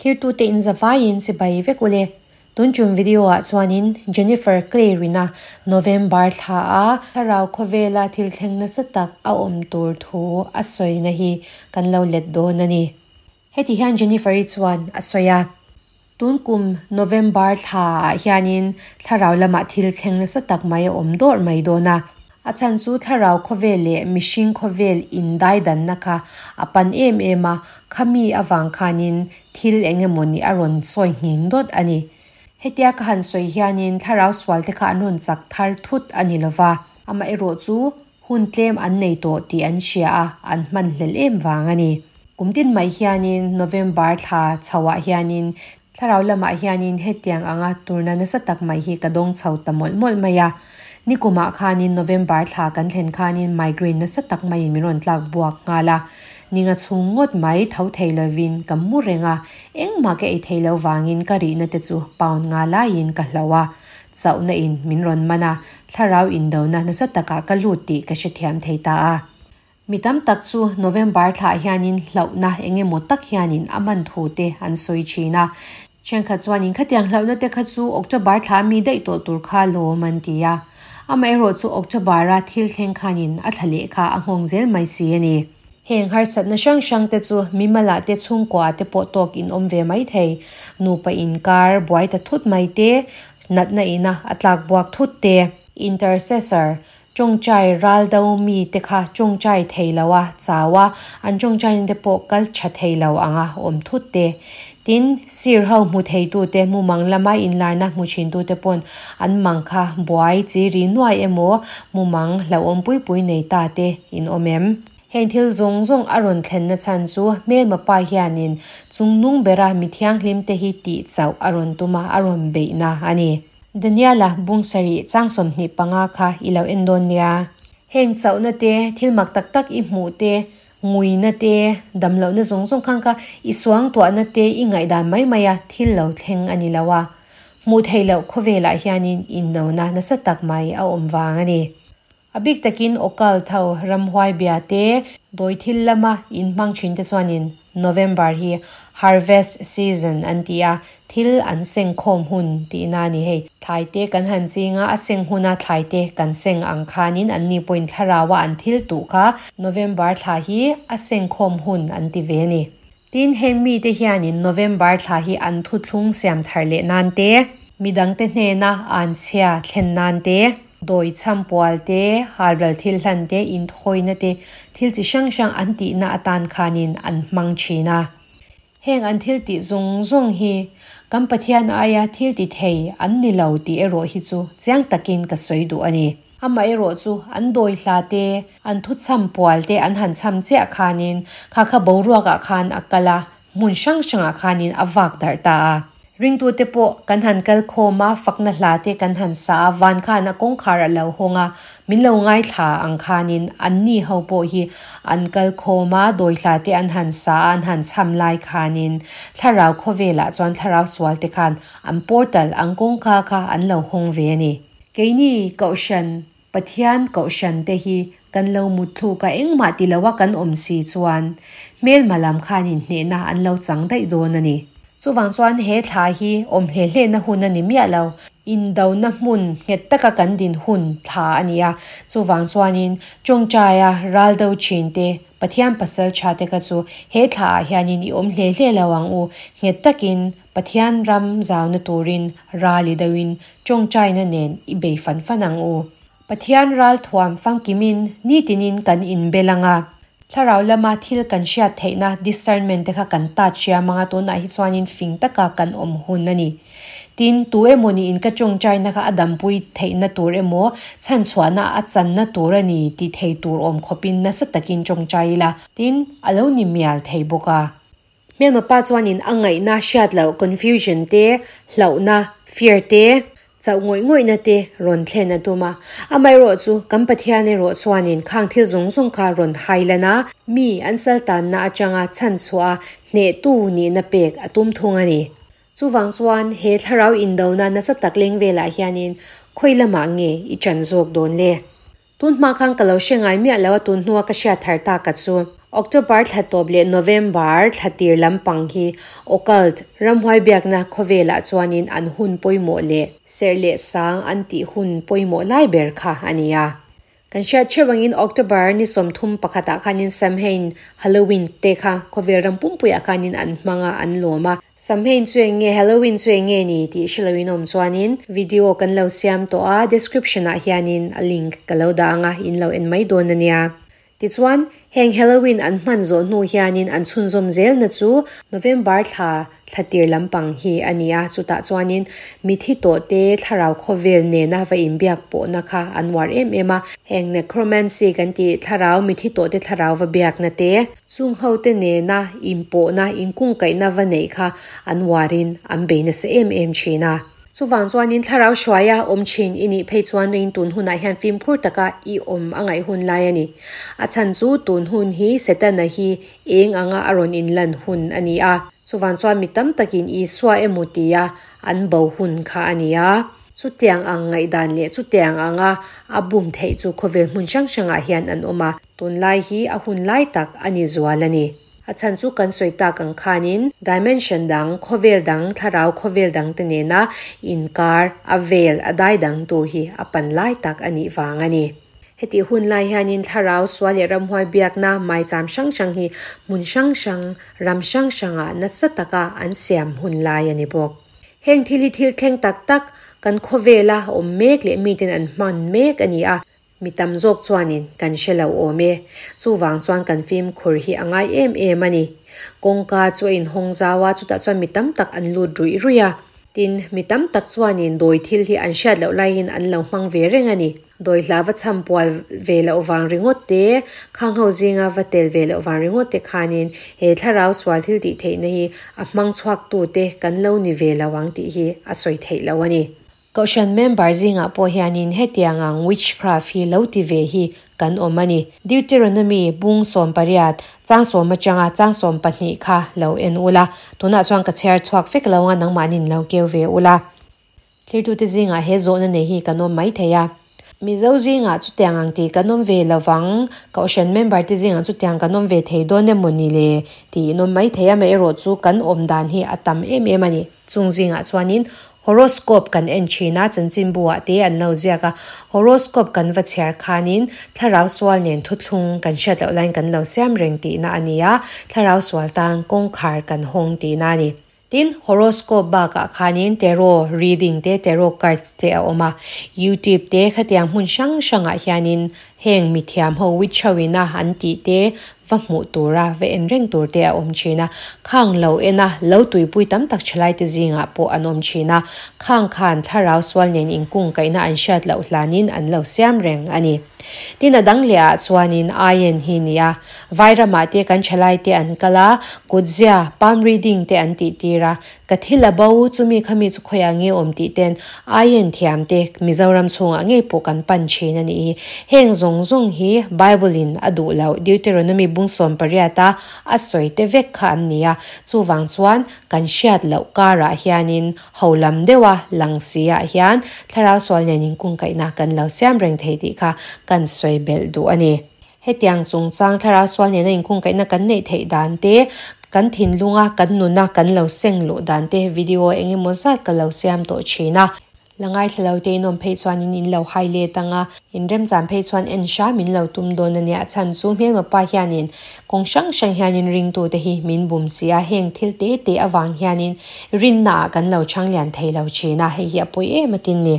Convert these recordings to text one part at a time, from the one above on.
Thlirtute in zavaiin chibai vek ule. Tun tum video ah chuanin Jennifer Clay rina November thla a thlarau khawvela thil thleng nasa tak a awm tur thu a sawina hi kan lo let dawn a ni. Heti hian Jennifer-i chuan a sawi a, Tun kum November thla ah hianin thlarau lamah thil thleng nasa tak mai a awm dawrh mai dawn a. A chhan chu thlarau khawvel leh mihring khawvel indaidanna kha a pan em em a, khami avang khanin thil eng emaw nih a rawn sawi nghing dawt a ni. Hetia ka han sawi hianin thlarau sualte kha an rawn chak thar thut a ni lova, amaherawhchu Hun tlem an nei tawh tih an hria a, an hman hlelh em vang a ni. Kum tin mai hianin November thla chhoah hianin thlarau lamah hianin hetiang anga turna nasa tak mai hi ka dawng chho ta mawlh mawlh mai a. Nikumah khanin November thla kan thlen khanin migraine nasa tak maiin min rawn tlak buak nghal a. Ninga chhung ngawt mai tho thei lovin ka mu reng a, engmah ka ei thei lo vangin ka rihna te chu pound nga laiin ka hloh a. Chauhna in min rawn man a, thlarau indona nasa takah ka lut tih ka hrethiam thei ta a. Mi tam tak chu November thlah hianin hlauhna eng emaw tak hianin a man thu te an sawi thin a. Thenkhat chuanin khatiang hlauhna te kha chu October thla mi daih tawh tur kha lawm an ti a. Amaherawh chu October-a thil thleng khanin a thla leh kha a nghawng zel mai si a ni. Heng harsatna hrang hrang te chu mimalah te chhungkua te pawh tawk in awm ve mai thei. Nupa inkar buai ta thut mai te, natna ina a tlak buak thut te. Intercessor, tawngtai ral do mi te kha tawngtai thei lo a chau a, an tawngtaina te pawh kal tha thei lo anga awm thut te. Tin, sir ho hmu thei tu te mumang lama inlarna hmu thin tu te pawn an mang kha buai chi ri nuai emaw mumang hlauhawm pui pui nei ta te in awm em? Heng thil zawng zawng a rawn thlenna chhan chu hmelma pa hianin chungnung bera mi thianghlim te hi tih chauh a rawn tum a, a rawn beihna a ni. Daniela bung sarih chang 25 kha i lo en dawn nia. Heng chauhna te, thil mak tak tak i hmuh te, nguina te, damlohna zawng zawng khan kha i suangtuahna te i ngaihdan mai mai a thil lo thleng a ni lo a. Hmuh theih loh khawvelah hianin innona nasa tak mai a awm vang a ni. A bik takin occult ho ramhuai bia te, dawi thil lama in hmang thin te chuanin November hi harvest season an ti a, thil an seng khawm hun tihna a ni hei. Thlai te kan han ching a, a seng huna thlai te kan seng ang khanin an ni pawhin thlaraua an thil tuh kha November thla hi a seng khawm hun an ti ve a ni. Tin, heng mite hianin November thla hi an thuthlung siam thar leh nan te, midangte hnena anchhia thlen nan te, dawi chhampual te, halral thil hlan te, inthawina te, thil chi hrang hrang an tihna atan khanin an hmang thin a. Heng an thil tih zawng zawng hi kan Pathian aia thil ti thei an ni lo tih erawh hi chu chiang takin ka sawi duh a ni. Amaherawh chu an dawi hla te, an thu chham pual te an han chham chiah khanin kha kha boruakah khan a kal a, hmun hrang hrangah khanin a vak darh ta a. Ringtute pawh kan han kal khawm a, fakna hla te kan han sa a, van khan a kawngkhar a lo hawng a, min lo ngaithla ang khanin anni ho pawh hi an kal khawm a, dawi hla te an han sa a, an han chham lai khanin thlarau khawvelah chuan thlarau sual te khan an portal, an kawngka kha an lo hawng ve a ni. Keini Kohhran, Pathian Kohhran te hi kan lo mutthluk a engmah ti loa kan awm si chuan hmelma lam khanin hnehna an lo chang daih dawn a ni. Chuvang chuan he thla hi awm hle hlehna hun a ni miah lo. Indona hmun nghet taka kan din hun thla a ni a, chuvang chuanin tawngtaia ral do thin te, Pathian pasal tha te kha chu he thla ah hianin i awm hle hle lo ang u, nghet takin Pathian ram zauna turin ral i deuhin tawngtaina nen i bei fan fan ang u. Pathian ral thuam fangkimin nitinin kan inbel ang a. Thlarau lama thil kan hriat theihna discernment te kha kan tat hriam ang a, tunah hi chuanin fing taka kan awm hun a ni. Tin, tu emaw niin ka tawngtaina kha a dampui theihna tur emaw, chhanchhuahna a channa tur a ni ti thei tur awm khawpin nasa takin tawngtai ila, tin, a lo ni mial thei bawk a. Hmelma pa chuanin a ngaihna hriat loh confusion te, hlauhna, fear te, chauh ngawih ngawihna te rawn thlen a tum a. Amaherawh chu kan Pathian erawh chuanin khang thil zawng zawng kha rawn hai lan a, mi an saltanna atanga chhanchhuah a hnehtu nihna pek a tum thung a ni. Chuvang chuan he thlarau indona nasa tak leng velah hianin khawi lamah nge i ṭan zawk dawn le? Tun hma khan ka lo hre ngai miah lo a, tun hnua ka hriat thar tak a chu. October thla tawp leh November thla tir lampang hi occult, ramhuai biakna khawvelah chuanin an hun pawimawh leh serh leh sang an tih hun pawimawh lai ber kha a ni a. Kan hriat theuh angin October ni 31 ah khanin Samhain, Halloween, te kha khawvel ram pumpuiah khanin an hmang a, an lawm a. Samhain chu eng nge, Halloween chu eng nge ni tih hre loin awm chuanin video kan lo siam tawh a, description ah hianin a link ka lo dah ang a, in lo en mai dawn a nia. Tichuan, heng Halloween an hman zawh hnu hianin an chhunzawm zelna chu November thla thla tir lampang hi a ni a, chutah chuanin mithi tawhte thlarau khawvel nena va inbiak pawhna kha an uar em em a. Heng necromancy kan tih thlarau mithi tawhte thlarau va biakna te, chung hote nena inpawhna, inkungkaihna va neih kha an uarin an bei nasa em em thin a. Chuvang chuanin thlarau hruaia awm thin i nih phei chuan in tun hunah hian fimkhur taka i awm a ngaih hun lai a ni. A chhan chu tun hun hi Setana hi eng anga a rawn inlan hun a ni a. Chuvang chuan mi tam takin Isua emaw tia an bo hun kha a ni a. Chutiang ang ngaihdan leh chutiang anga a bum theih chu khawvel hmun hrang hrangah hian an awm a. Tunlai hi a hun lai tak a ni zual a ni. A chhan chu kan sawi tak ang khanin dimension dang, khawvel dang, thlarau khawvel dang te nena inkar, a vel, a dai dang tu hi a pan lai tak a nih vang a ni. Hetih hun lai hianin thlarau sual leh ramhuai biakna maicham hrang hrang hi hmun hrang hrang, ram hrang hrangah nasa taka an siam hun lai a ni bawk. Heng thil hi thil thleng tak tak kan khawvela awm mek leh miten an hman mek a ni a. Mi tam zawk chuanin kan hre lo awm e. Chuvang chuan kan fimkhur hi a ngai em em a ni. Kawngka chu a inhawng zau a, chutah chuan mi tam tak an lut ruih ruih a. Tin, mi tam tak chuanin dawi thil hi an hriat loh laiin an lo hmang ve reng a ni. Dawi hla va chham pual ve loh vang ringawt te, khang ho zinga va tel ve loh vang ringawt te khanin he thlarau sual thil tih theihna hi a hmang chhuaktute kan lo ni ve lo ang tih hi a sawi theih loh a ni. Kohhran member zingah pawh hianin hetiang ang witchcraft hi lo ti ve hi kan awm a ni. Deuteronomy bung 18, chang 10 atanga chang 12 kha lo en ula. Tunah chuan ka chhiar chhuak vek lo anga nangmahni lo keu ve ula. Thirtute zingah he zawhna nei hi kan awm mai thei a. Mizo zingah chutiang ang tih kan awm ve lovang, Kohhran member te zingah chutiang kan awm ve thei dawn emaw ni le tih in awm mai thei a, amaherawh chu kan awm dan hi a tam em em a ni. Chung zingah chuanin Horoscope kan en thin a, chanchinbu ah te an lo ziak a, horoscope kan va chhiar khanin thlarau sual nen thuthlung kan hriat loh laiin kan lo siam reng tihna a ni a, thlarau sual tan kawngkhar kan hawng tihna a ni. Tin, horoscope bakah khanin tarot reading te, tarot cards te a awm a, youtube te khatiang hmun hrang hrangah hianin Heng mithiam ho witch ho ina an tih te va hmuh tura va en reng tur te a awm thin a, khang lo ena lo tuipui tam tak thalai te zingah pawh an awm thin a, khang khan thlarau sual nen inkung kaihna an hriat loh hlanin an lo siam reng a ni. Tin a dang leh ah chuanin aien hi ni a, vai ramah te kan thalai te an kal a, kutzia, palm reading, te an tih tir a, Ka thil a bo, chumi khami chu khawiah nge awm tih ten Aien thiam te Mizoram chhungah ngei pawh kan pan thin a nih hi. Heng zawng zawng hi Bible in a duh loh Deuteronomy bung 18 a a sawi te vek kha an ni a, chuvang chuan kan hriat loh karah hianin ho lam deuha lang si ah hian thlarau sual nen inkungkaihna kan lo siam reng thei tih kha kan sawi belh duh a ni. Hetiang chungchang thlarau sual nena inkungkaihna kan neih theih dan te, kan thinlunga kan nuna kan lo seng luh dan te video eng emaw zat ka lo siam tawh thin a. La ngaithla lo te inawm phei chuanin in lo hai let ang a, in remchan phei chuan en hram in lo tum dawn a nia. Chhan chu hmelma pa hianin kawng hrang hrang hianin ringtute hi min bum si a, heng thil te te avang hianin rinna ah kan lo chhang lian thei lo thin a, hei hi a pawi em atin ni.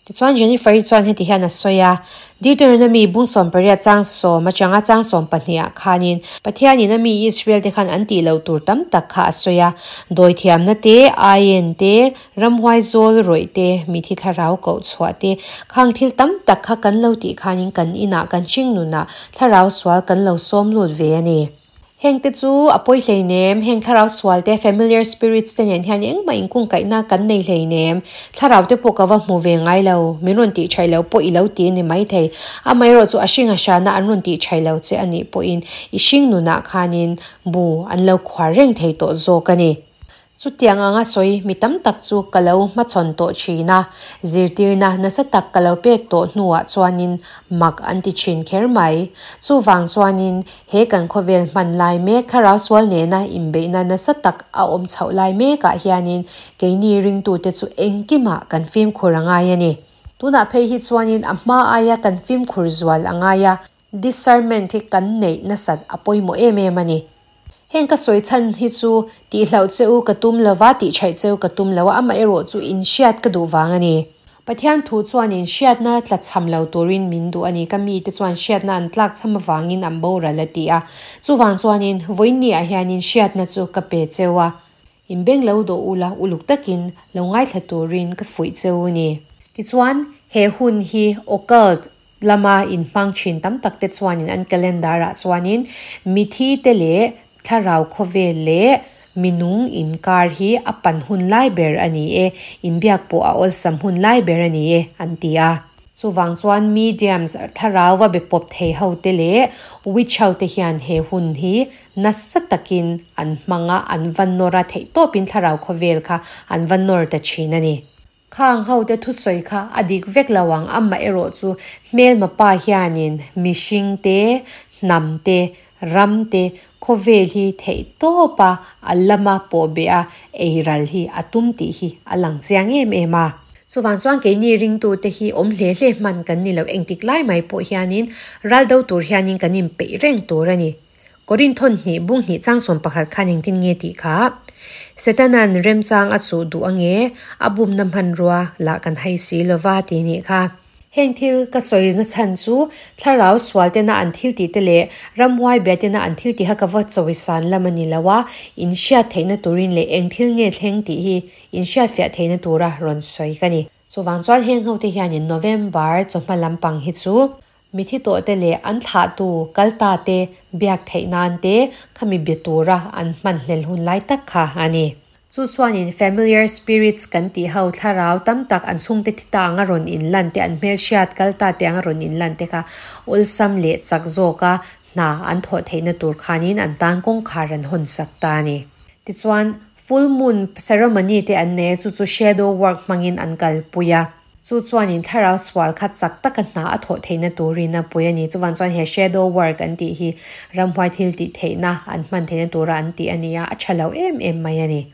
Tichuan Jennifer-i chuan heti hian a sawi a, Deuteronomy bung 18 chang 10 atanga chang 12 ah khanin Pathianin a mi Israel te khan an tih loh tur tam tak kha a sawi a, dawithiamna te, aien te, ramhuai zawl rawih te, mithi thlarau koh chhuah te, khang thil tam tak kha kan lo tih khanin kan inah kan hringnunah thlarau sual kan lo sawm lut ve a ni. Heng te chu a pawi hleinem, heng thlarau sual te, familiar spirits te nen hian engmah inkungkaihna kan nei hleinem. Thlarau te pawh ka va hmu ve ngai lo, min rawn tih thaih lo pawh i lo ti a ni maithei. Amaherawh chu a hring a hrana an rawn tih thaih lo che a nih pawhin i hring nunah khanin bu an lo khuar reng thei tawh zawk a ni. Chutiang anga sawi mi tam tak chu ka lo hmachhawn tawh thin a, zirtirna nasa tak ka lo pek tawh hnuah chuanin mak an ti thin kher mai. Chuvang chuanin he kan khawvel hman lai mek thlarau sual nena inbeihna nasa tak a awm chhoh lai mekah hianin keini ringtute chu engkimah kan fimkhur a ngai a ni. Tunah phei hi chuanin a hma aia kan fimkhur zual a ngai a, discernment hi kan neih nasat a pawimawh em em a ni. Heng ka sawi chhan hi chu tihhlauh che u ka tum lova, tihchhaih che u ka tum lo a, amaherawh chu inhriat ka duh vang a ni. Pathian thu chuanin hriatna tlachham lo turin min duh a ni, ka mite chuan hriatna an tlakchham avangin an boral a ti a. Chuvang chuanin vawiinniah hianin hriatna chu ka pe cheu a. Inbeng lo dawh ula uluk takin lo ngaithla turin ka fuih cheu a ni. Tichuan, he hun hi occult lama inhmang thin tam tak te chuanin an calendar ah chuanin mithi te leh thlarau khawvel leh minung inkar hi a pan hun lai ber a ni e, inbiak pawh a awlsam hun lai ber a ni e an ti a. Chuvang chuan mediums thlarau va be pawp thei ho te leh witch ho te hian he hun hi nasa takin an hmang a, an va nawr a, theihtawpin thlarau khawvel kha an va nawr ta thin a ni. Khang hote thusawi kha a dik vek lo ang, amah erawh chu hmelma pa hianin mihring te, hnam te, ram te, khawvel hi theih tawpa a lama pawh beh a ei ral hi a tum tih hi a lang chiang em em a. Chuvang chuan keini ringtute hi awm hle hle hman kan ni lo, engtik lai mai pawh hianin ral do tur hianin kan inpeih reng tur a ni. Korinth hnih bung hnih chang 11 khan engtin nge tih kha? Setana'n remchang a chuh duh ange, a bumna hmanrua lah kan hai si lova tih nih kha. Heng thil ka sawi na chhan chu thlarau sual tena an thil tih te leh ramhuai bia tena an thil tih kha ka va chawisan lam a ni lo a, in hriat theihna turin leh eng thil nge thleng tih hi in hriatfiah theihna tura rawn sawi ka ni. Chuvang chuan heng hote hianin November chawhma lampang hi chu Mithi tawhte leh an thlahtu kaltate biak theih nan te khami be tura an hman hlel hun lai tak kha a ni. Chu chuanin familiar spirits kan tih ho thlarau tam tak an chhungte thi ta anga rawn inlan te, an hmelhriat kalta te anga rawn inlan te kha awlsam leh chak zawka hna an thawh theihna tur khanin an tan kawngkhar an hawn sak ta a ni. Tichuan, full moon ceremony te an nei a, chu chu shadow work hmangin an kalpui a. Chu chuanin thlarau sual kha chak taka hna a thawh theihna turin a pui a ni. Chuvan chuan he shadow work an tih hi ramhuai thil tih theihna an hman theihna tura an tih a ni a, a tha lo em em mai a ni.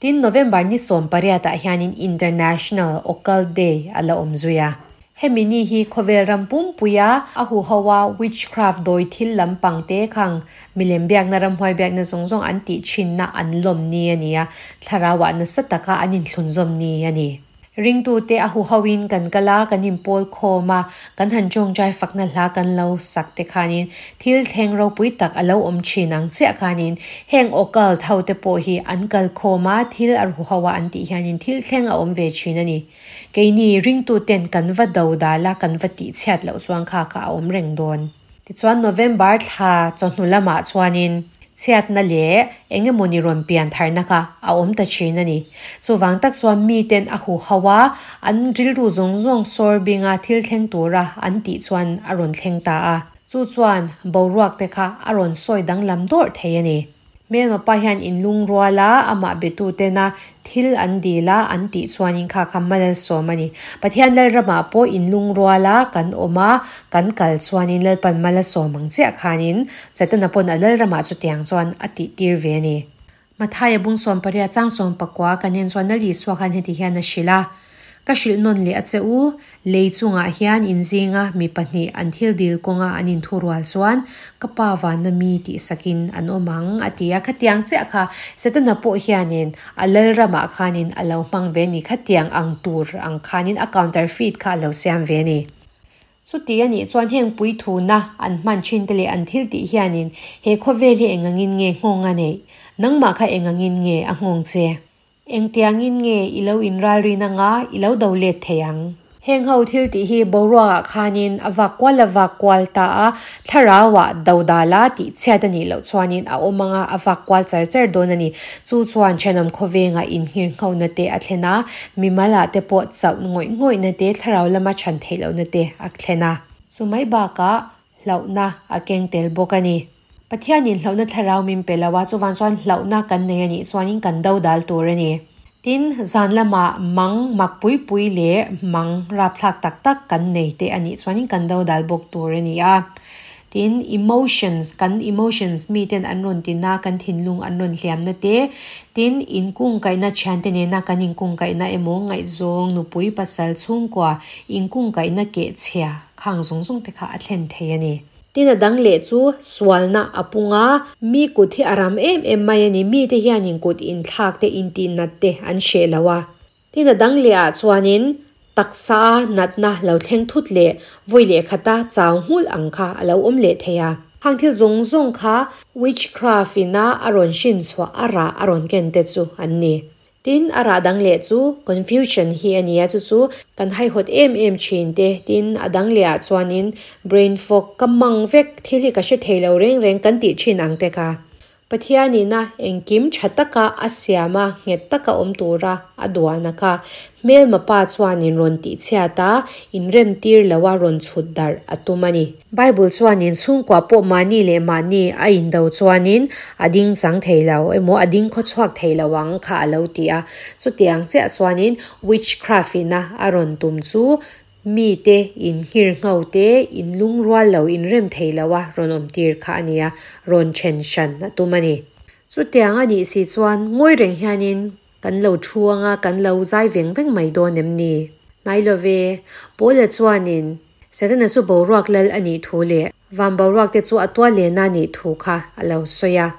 Tin, November ni 18 ah hianin International Occult Day a la awm zui a. Hemi ni hi khawvel ram pumpuia a huho a witchcraft dawi thil lampang te khang milem biakna ramhuai biakna zawng zawng an tih thinna an lawm ni a ni a, thlarauah nasa taka an inthlunzawm ni a ni. Ringtute a huhoin kan kal a, kan inpawl khawm a, kan han tawngtai fakna hla kan lo sak te khanin thil thleng ropui tak a lo awm thin ang chiah khanin heng occult ho te pawh hi an kal khawm a, thil a huho a an tih hianin thil thleng a awm ve thin a ni. Keini ringtuten kan va do dal a, kan va tihchhiat loh chuan kha kha a awm reng dawn. Tichuan November thla chawhnu lamah chuanin chhiatna leh eng emawni rawn pian tharna kha a awm ta thin a ni. Chuvang tak chuan miten a huho a, an rilru zawng zawng sawr binga thil thleng tura an tih chuan a rawn thleng ta a. Chu chuan boruak te kha a rawn sawi danglam dawrh thei a ni. Hmelmapa hian inlung rual a, amah betutena thil an dil a, an tih chuanin kha kha mal a sawm a ni. Pathian Lalramah pawh inlung rual a kan awm a, kan kal chuanin Lalpan mal a sawm ang chiah khanin Setana pawn a Lalramah chutiang chuan a tihtir ve a ni. Mathaia bung 18 chang 19 kan en chuan Lal Isua khan heti hian a hrilh a, Ka hrilh nawn leh a che u, lei chungah hian inzinga mi pahnih an thil dil kawnga an inthurual chuan ka pa vanna mi tihsakin an awm ang, a ti a. Khatiang chiah kha Setana pawh hianin a lalramah khanin a lo hmang ve a ni. Khatiang ang tur ang khanin a counterfeit kha a lo siam ve a ni. Chuti a nih chuan heng puithuna an hman thin te leh an thil tih hianin he khawvel hi engangin nge nghawng a neih? Nangmah kha engangin nge a nghawng che? Engtiangin nge i lo inralrin anga i lo do let thei ang? Heng ho thil tih hi boruakah khanin a vak kual a vak kual ta a, thlarauah do dala tih chhiat a nih loh chuanin a awm anga a vak kual char char dawn a ni. Chu chuan thenawm khawvenga inngirnghohna te a thlen a, mimalah te pawh chauh ngawih ngawihna te thlarau lama chhan theih lohna te a thlen a. Chu mai bakah hlauhna a keng tel bawk a ni. Pathianin hlauhna thlarau min pe lo a, chuvang chuan hlauhna kan nei a nih chuanin kan do dal tur a ni. Tin, zan lamah mang mak pui pui leh mang rapthlak tak tak kan nei te a nih chuanin kan do dal bawk tur a ni a. Tin, emotions, kan emotions miten an rawn tina, kan thinlung an rawn hliamna te, tin, inkungkaihna thiante nena kan inkungkaihna emaw ngaihzawng, nupui, pasal, chhungkua inkungkaihna kehchhia khang zawng zawng te kha a thlen thei a ni. Tin a dang leh chu sualna a pung a, mi kut hi a ram em em mai a ni, mite hianin kut inthlak te intihnat te an hreh lo a. Tin a dang leh ah chuanin taksa a natna lo thleng thut leh vawi leh khata chau nghulh ang kha a lo awm leh thei a. Khang thil zawng zawng kha witchcraft ina a rawn hrin chhuah a rah a rawn ken te chu an ni. Tin, a rah dang leh chu confusion hi a ni a, chu chu kan haihawt em em thin te. Tin, a dang leh ah chuanin brain fog ka mang vek thil hi ka hre thei lo reng reng kan tih thin ang te kha. Pathianin a engkim tha taka a siam a, nghet taka awm tura a duan a kha. Hmelma pa chuanin rawn tihchhiat a, inremtir lo a rawn chhut darh a tum a ni. Bible chuanin chhungkua pawh mahni leh mahni a indo chuanin a ding chang thei lo emaw a ding khawchhuak thei lo ang kha a lo ti a. Chutiang chiah chuanin witchcraft ina a rawn tum chu mite inghir ngho te, inlungrual lo, inrem thei lo a rawn awmtir kha a ni a, rawn then hran a tum a ni. Chutiang a nih si chuan ngawi reng hianin kan lo thu anga kan lo zai veng veng mai dawn em ni? Hnai lo ve, Paula chuanin Setana chu boruak lal a nih thu leh van boruak te chu a tual lehna a nih thu kha a lo sawi a.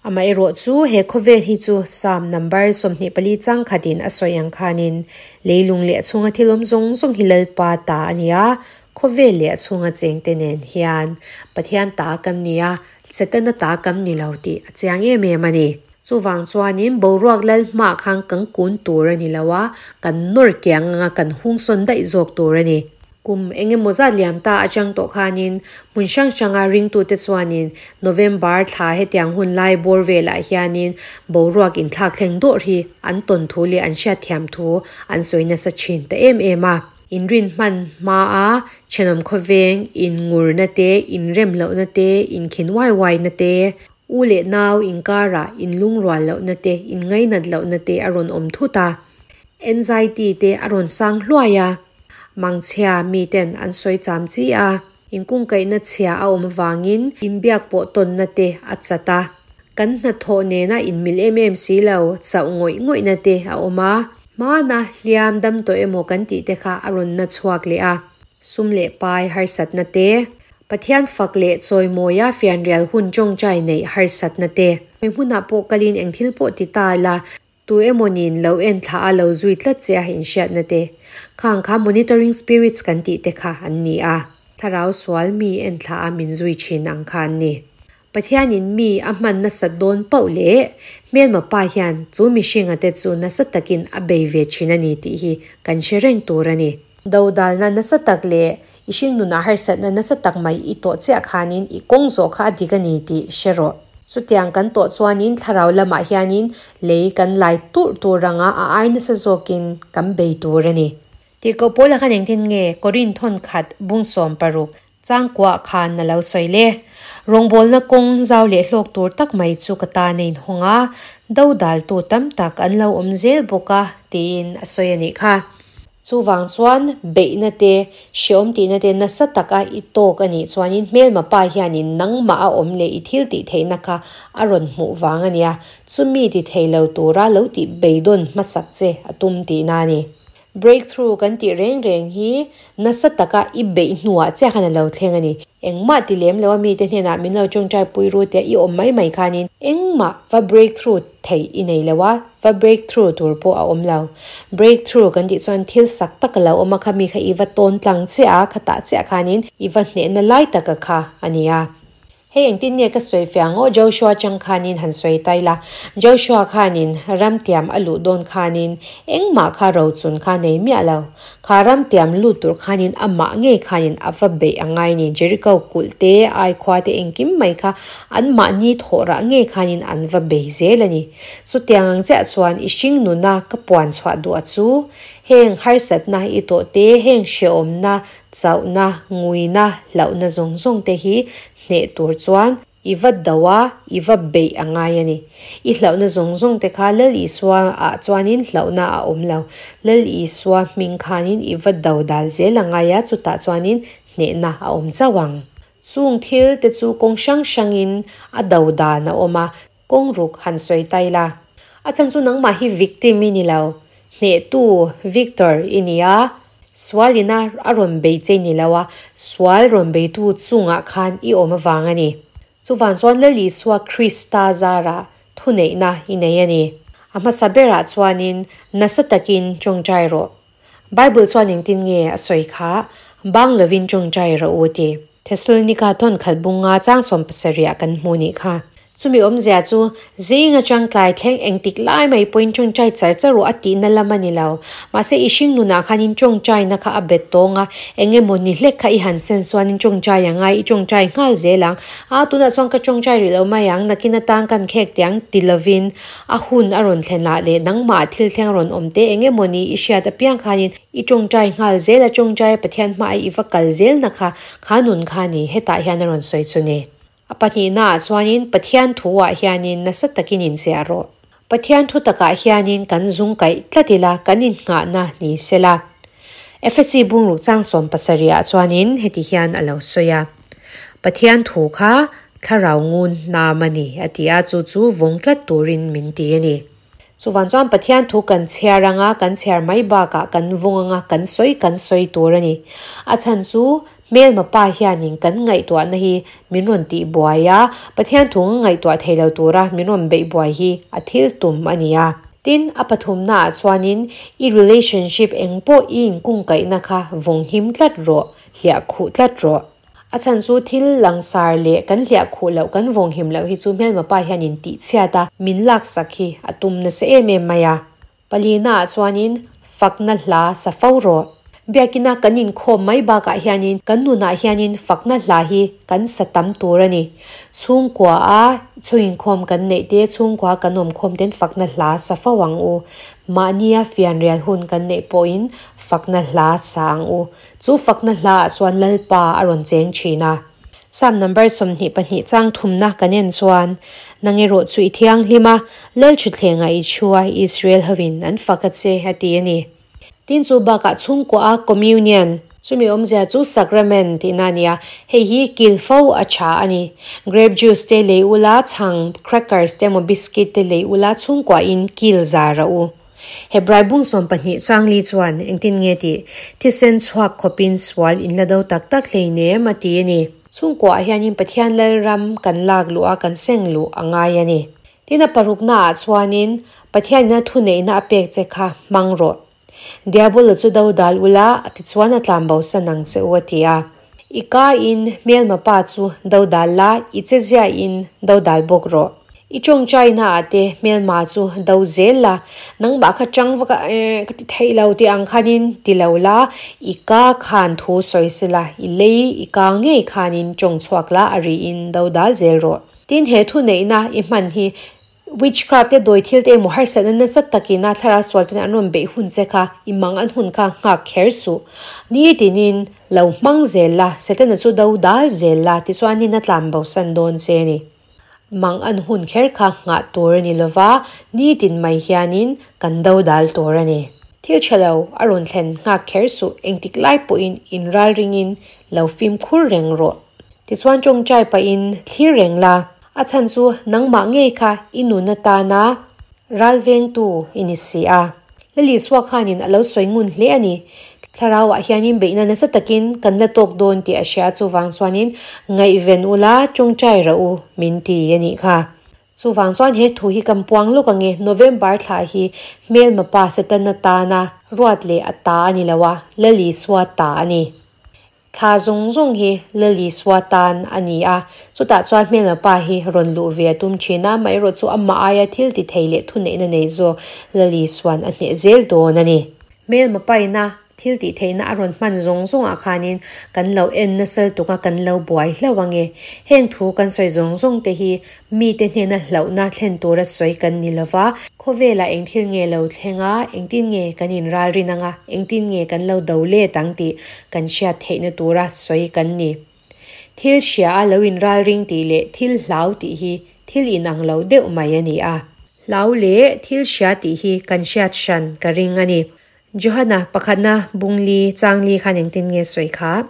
Amaherawh chu he khawvel hi chu Psalm number 24 chang khatin a sawi ang khanin leilung leh a chhunga thil awm zawng zawng hi Lalpa ta a ni a, khawvel leh a chhunga chengte nen hian Pathian ta kan ni a, Setana ta kan ni lo tih a chiang em em a ni. Chuvang chuanin boruak lal hmaah khan kan kun tur a ni lo a, kan nawr kiang anga kan hungsawn daih zawk tur a ni. Kum eng emaw zat liam ta atang tawh khanin hmun hrang hranga ringtute chuanin November thla hetiang hun lai bawr velah hianin boruak inthlak thleng dawrh hi an tawn thu leh an hriatthiam thu an sawi nasa thin ta em em a. Inrin hman hmaa thenawm khawveng inngurna te, inrem lohna te, inkhin uai uaina te, u leh nau inkarah inlungrual lohna te, inngainat lohna te a rawn awm thut a. Anxiety te a rawn sang hluai a. Mangchhia miten an sawi cham chi a, inkungkaihna chhia a awm avangin inbiak pawh tawnna te a chat a. Kan hnathawh nena inmil em em si lo chauh ngawih ngawihna te a awm a, hmana hliam dam tawh emaw kan tih te kha a rawn na chhuak leh a. Sum leh pai harsatna te, Pathian fak leh chawimawia fianrial hun tawngtai neih harsatna te, hmunah pawh kalin eng thil pawh ti ta la, Tu emaw nin lo en thla a lo zui tlat che a inhriatna te, khang kha monitoring spirits kan tih te kha an ni a, thlarau sual mi en thla a min zui thin ang kha an ni. Pathianin mi a hman nasat dawn pauh leh hmelma pa hian chu mihringa te chu nasa takin a bei ve thin a ni tih hi kan hre reng tur a ni. Dodalna nasa tak leh i hringnunah harsatna nasa tak mai i tawh chiah khanin i kawng zawh kha a dik a ni tih hre rawh. Chutiang kan tawh chuanin thlarau lamah hianin lei kan lai turh tur anga a ai nasa zawkin kan bei tur a ni. Tirhkoh Paula khan engtin nge Korin thawn khat bung 16 changkuah khan a lo sawi le? Rawngbawlna kawng zau leh hlawk tur tak mai chu ka tan a inhawng a, dodaltu tam tak an lo awm zel bawk a tiin a sawi a nih kha. Chuvang chuan beihna te, hreawm tihna te nasa taka i tawk a nih chuanin hmelma pa hianin nangmah a awm leh i thil tih theihna kha a rawn hmuh vang a nia, chumi ti thei lo tura lo tih beidawn hmasak che a tum tihna a ni. Breakthrough kan tih reng reng hi nasa taka i beih hnuah chiah khan a lo thleng a ni. Engmah ti lem lo a mite hnenah min lo tawngtai pui ru tia i awm mai mai khanin engmah va breakthrough theih i nei lo a, va breakthrough tur pawh a awm lo. Breakthrough kan tih chuan thil sak tak a lo awm a, khami kha i va tawn tlang chiah a, khatah chiah khanin i va hnehna lai taka kha a ni a. Hei engtin nge ka sawi fiah ang aw Joshua chang khanin han sawi ta ila. Joshua khanin ramtiam a luh dawn khanin engmah kha rochun kha nei miah lo. Kha ramtiam lut tur khanin amah ngei khanin a va beih a ngai ni. Jericho kulh te, ai khua te engkim mai kha anmahni thawh rah ngei khanin an va bei zel a ni. Chutiang ang chiah chuan i hring nuna ka puan chhuah duh a chu heng harsatna i tawh te, heng hrehawmna, chauhna, nguina, hlauhna zawng zawng te hi hneh tur chuan. I va do a, i va beih a ngai a ni. I hlauhna zawng zawng te kha Lal Isua ah chuanin hlauhna a awm lo. Lal Isua hming khanin i va do dal zel a ngai a, chutah chuanin hnehna a awm chauh ang. Chung thil te chu kawng hrang hrangin a do dan a awm a, kawng ruk han sawi ta ila. A chhan chu nangmah hi victim i ni lo, hnehtu, victor, i ni a, sual ina a rawn bei che ni lo a, sual rawn beitu chungah khan i awm avang a ni. Chuvang chuan Lal Isua Krista zarah thuneihna i nei a ni. A hmasa berah chuanin nasa takin tawngtai rawh. Bible chuan engtin nge a sawi kha? Bang lovin tawngtai rawh u ti. Thesalonika tawnkhat bunga chang 70 ah kan hmu nih kha. Chumi awmzia chu zing atang tlai thleng engtik lai mai pawhin tawngtai char char rawh a tihna lam a ni lo. Mahse i hring nunah khanin tawngtaina kha a bet tawng a, eng emaw ni hlek kha i han sen chuanin tawngtai a ngai, i tawngtai nghal zel ang. A, tunah chuan ka tawngtai rih lo mai ang, nakin atang kan khek teh ang ti lovin a hun a rawn thlen lah leh nangmah thil thleng a rawn awm te eng emaw ni i hriat apiang khanin i tawngtai nghal zel a, tawngtai a Pathian hmaah i va kal zelna kha kha nun kha ni hetah hian a rawn sawi chu ni. A pahnihnaah chuanin Pathian thuah hianin nasa takin inziah rawh. Pathian thu takah hianin kan zung kaih tlat ila, kan innghahna ni sela. Efesi bungruk chang 70 ah chuanin heti hian a lo sawi a, Pathian thu kha thlarau ngun hnam a ni, a ti a, chu chu vawng tlat turin min ti a ni. Chuvang chuan Pathian thu kan chhiar anga, kan chhiar mai bakah kan vawng anga, kan sawi kan sawi tur a ni. A chhan chu Hmelma pa hianin kan ngaihtuahna hi min rawn tih buai a, Pathian thu ngaihtuah thei lo tura min rawn beih buai hi a thil tum a ni a. Tin, a pathumnaah chuanin i relationship eng pawh i inkungkaihna kha vawng him tlat rawh, hliah khuh tlat rawh. A chhan chu thil langsar leh kan hliah khuh loh, kan vawng him loh hi chu hmelma pa hianin tihchhiat a, min laksak hi a tum nasa em em mai a. Palina ah chuanin fakna hla sa fo rawh. Biakina kan inkhawm mai bakah hianin kan nunah hianin fakna hla hi kan sa tam tur a ni. Chhungkua a chhung inkhawm kan neih te, chhungkua kan awmkhawm ten fakna hla sa fo ang u. Mahnia fianrial hun kan neih pawhin fakna hla sa ang u. Chu fakna hla ah chuan Lalpa a rawn cheng thin a. Psalm number 22 chang thumna kan en chuan, Nang erawh chu i thianghlim a, Lal thutthlengah i thu a, Israel hovin an fak a che, a ti a ni. Tin chu bakah chhungkua a communion, chumi awmzia chu sacrament tihna a ni a, hei hi kil fo a tha a ni. Grape juice te lei ula, chhang, crackers te emaw biscuit te lei ula chhungkuain kil zar a u. Hebrai bung 12 chang li chuan engtin nge tih? Thisen chhuak khawpin sual in la do tak tak hleinem a ti a ni. Chhungkuaah hianin Pathian Lalram kan lak luh a, kan seng luh a ngai a ni. Tin a paruknaah chuanin Pathianina thuneihna a pek che kha hmang rawh. Diabolo chu do dal ula, tichuan a tlan bosan ang che u a ti a. I ka in hmelma pa chu do dal la, i che zia in do dal bawk rawh. I tawngtaina ah te hmelma chu do zel la, nangmah kha chang vak a eh ka ti theih lo tih ang khanin ti lo la, i ka khan thu sawi se la, i lei i ka ngei khanin tawng chhuak la a ri in do dal zel rawh. Tin he thuneihna i hman hi Witchcraft te dawi thil te emaw harsatna nasa takin a thlarau sual ten an rawn beih hun che kha i mang an hun kha nghak kher suh. Ni tinin lo hmang zel la, Setana chu do dal zel la tichuanin a tlan bosan dawn che a ni. Mang an hun kher kha nghah tur a ni lova, ni tin mai hianin kan do dal tur a ni. Thil tha lo a rawn thlen nghak kher suh, engtik lai pawhin inral ringin lo fimkhur reng rawh. Tichuan tawngtai pahin thlir reng la. A chhan chu nangmah ngei kha i nun atana ral vengtu i ni si a. Lali Suak khanin a lo sawi ngun hle a ni. Thlarauah hianin beihna nasa takin kan la tawk dawn tih a hria chuvang chuanin ngaihven ula tawngtai rah u min ti a nih kha. Chuvang chuan he thu hi kan puang lawk ange November thla hi hmelma pa Satan atana ruat leh a ta a ni lo a, Lali Sua ta a ni. Thla zawng zawng hi Lal Isua tan a ni a, chutah chuan hmelma pa hi rawn luh ve a tum thin a, amaherawh chu amah aia thil ti thei leh thuneihna nei zawk Lal Isua'n a hneh zel dawn a ni. Hmelma paina thil tih theihna a rawn hman zawng zawngah khanin kan lo en nasal tuk a, kan lo buai hlauh ang e. Heng thu kan sawi zawng zawng te hi Mite hnena hlauhna thlen tura sawi kan ni lova, khawvelah eng thil nge lo thleng a, engtin nge kan inralrin ang a, engtin nge kan lo do let ang tih kan hriat theihna tura sawi kan ni. Thil hria a lo inralring tih leh thil hlau tih hi thil inang lo deuh mai a ni a. Hlau leh thil hria tih hi kan hriat hran ka ring a ni. Johana pakhatna bungli changli khan engtin nge sawi kha?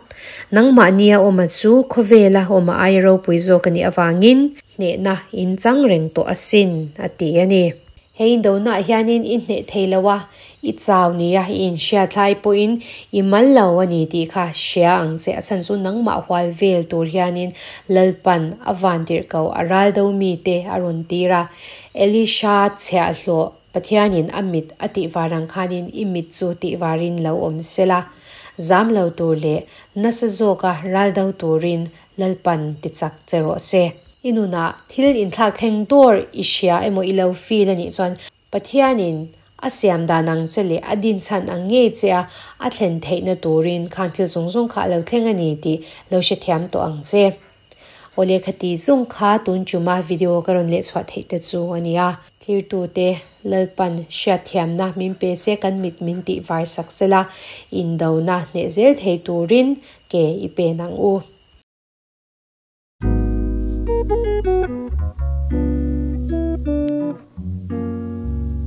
Nangmahnia awma chu khawvela awma aia ropui zawk a nih avangin hnehna in chang reng tawh asin a ti a ni. He indona hianin i hneh thei lo a, i chau nia i inhriat lai pawhin i mal lo a ni tih kha hria ang che. A chhan chu nangmah hual vel tur hianin Lalpan a vantirh ko a ral do mite a rawn tir a. Elisha chhiahhlawh Pathianin a mit a tih var ang khanin i mit chu tih varin lo awm sela, zam lo tur leh nasa zawka ral do turin Lalpan ti chak che rawh se. I nunah thil inthlak thleng dawr i hria emaw i lo feel a nih chuan Pathianin a siam dan ang che leh a dinchhan ang ngei che a a thlen theihna turin khang thil zawng zawng kha a lo thleng a ni tih lo hrethiam tawh ang che. Aw lehkha ti zawng kha tun chuma video ka rawn leh chhuah theih te chu a nia. Thirtute Lalpan hriatthiamna min pe se kan mit min tih var sak sela indona hneh zel thei turin ke i pen ang u.